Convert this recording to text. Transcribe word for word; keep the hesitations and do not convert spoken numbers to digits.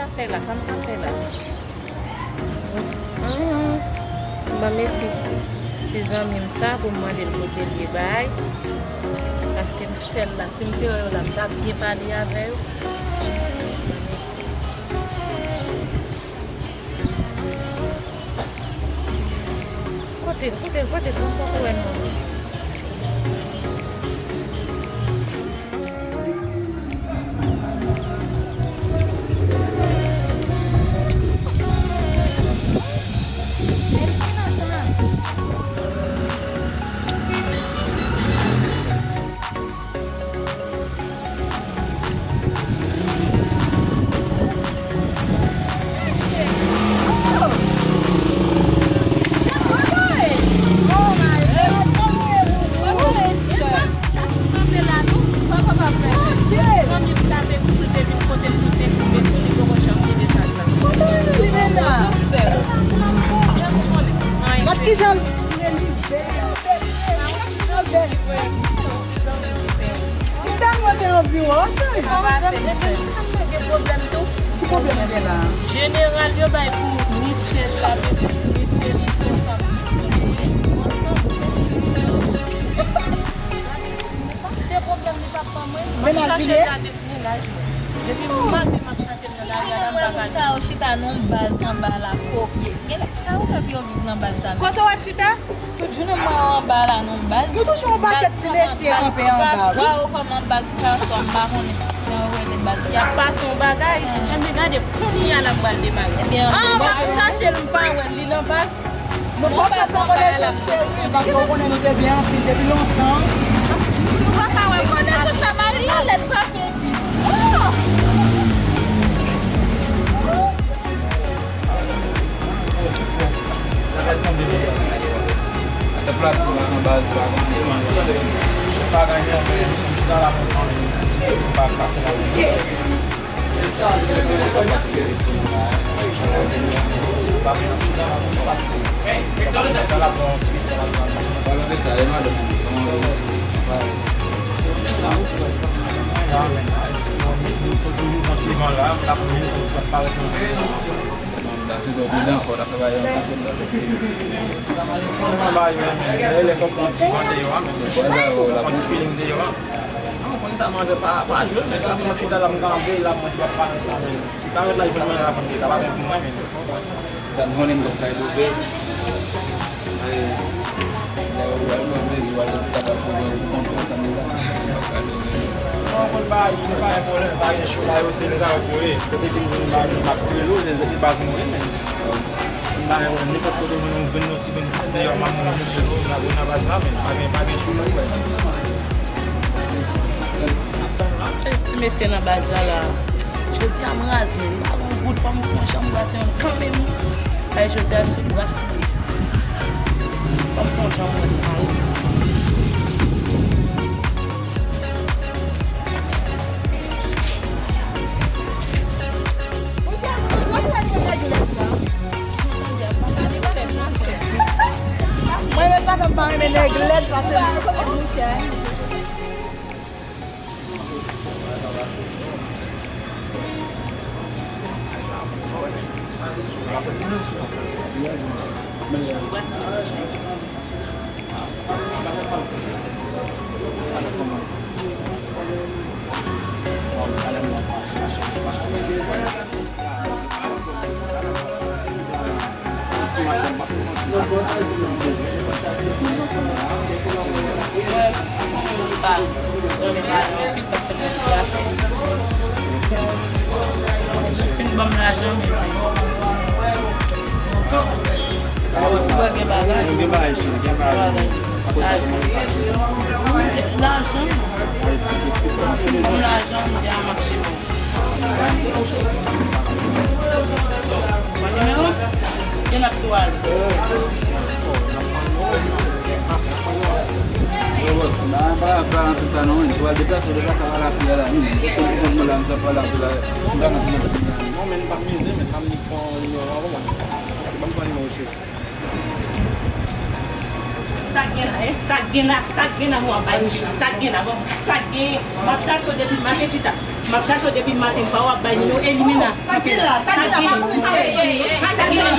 Sa m ka fè la, sa m ka fè la. Ahn, m ban m ekri ti zanmi m sa pou m mande l kote l ye bay. Paske m sèl la. Si m te wè yo la, m t ap byen pale avè yo. Kote l, kote l, kote l, m poko wè non. Gad kijan l vire li bèl, bèl, bèl, bèl. M tèlman te anvi wè w, cheri. Ki pwoblèm w gen la? Jeneral yo bay pou Mitchell la, bebe, pou Mitchell, li fè sa. Te pwoblèm li pa ban mwen. M ap chache l la depi, mennaj mwen. Depi maten m ap chache l nan lari a la, m pa ka jwenn. Moun sa yo chita nan baz anba la, kopye. Gen sa yo fè pou yo viv nan baz sa menm. Kote w al chita? Tout jounen mwen anba la nan baz. Yo toujou yon pakèt ti mesye kanpe anba, wi. Swa yo kòman baz sa, swa m pa konnen. Jan yo rele baz sa. Y ap pase yon bagay. Enben gade, kounye a la m pral demare. Ebyen, an, m ap chache l, m pa wè l, li nan baz. Nou pa ka fè konesans, cheri, paske ou konnen nou te byen anpil depi lontan. Nou pa ka wè konesans sa, Maria, lèt pa fè yon pis. Sa se do pridan, fò ta fè bagay yo. Lè fòk pran ti van deyò a, men fòk pran ti feeling deyò a. An, konn sa manje pa, pa jwe, men sa mwen chita la, m kanpe la, mwen se pa pale sa, men si ta ret la, li fè mwen la, konn sa pa bon pou mwen, men. Sa m konnen m pap kay loupe. Lè ou wè mwen bezwen wè ti tabak pou mwen, ou konprann sa m di la. Mwen konn bagay, mwen pa gen pwoblèm, pa gen cho la, yo se lè sa yo voye. Kote ki mwen bagay, m ap rele w, se, se baz mwen ye, men. M pa gen pwoblèm, nenpòt kote mwen, yon grenn, yon ti grenn, ti deyò, m ap manje pou nou, n ap, n ap al la, men pa gen, pa gen cho la, wè. Ti mesye nan baz la, la. Jodi a m raze, m pa gon goud, fò m fè yon jan m brase yon kanmenm. Ay, jodi a sou brase li. Fò m fè yon jan m brase ale. Mwen menm, pa fè m pa renmen nèg lèd, pase m. Fin ban m lajan, men. Ou wè gen bagay. Gen bagay, gen bagay. Lajan. Fin ban m lajan, m di a m ap chita. Mwen nimewo? Gen ap tou ale. Yo, bòs, m pa, m pa, pa nan tout sa non, wi. Si w al deplase, w deplase pa lapli a la, wi. Ou konn, ou konn mwen la, m sa pa lapli la. M pa nan tout sa. Non, men m p ap mize, men sa m di pran nimewo a, ou konprann? Ban m pran nimewo cheri. Sa k gen la, en? Sa k gen la? Sa k gen la, mwen ap bay misye la? Sa k gen la, bon? Sa k gen? M ap chache w depi maten chita. M ap chache w depi maten, pa w ap bay nimewo Elimina. Sa ki la, sa ki la, pa konnen cheri. Sa ki la,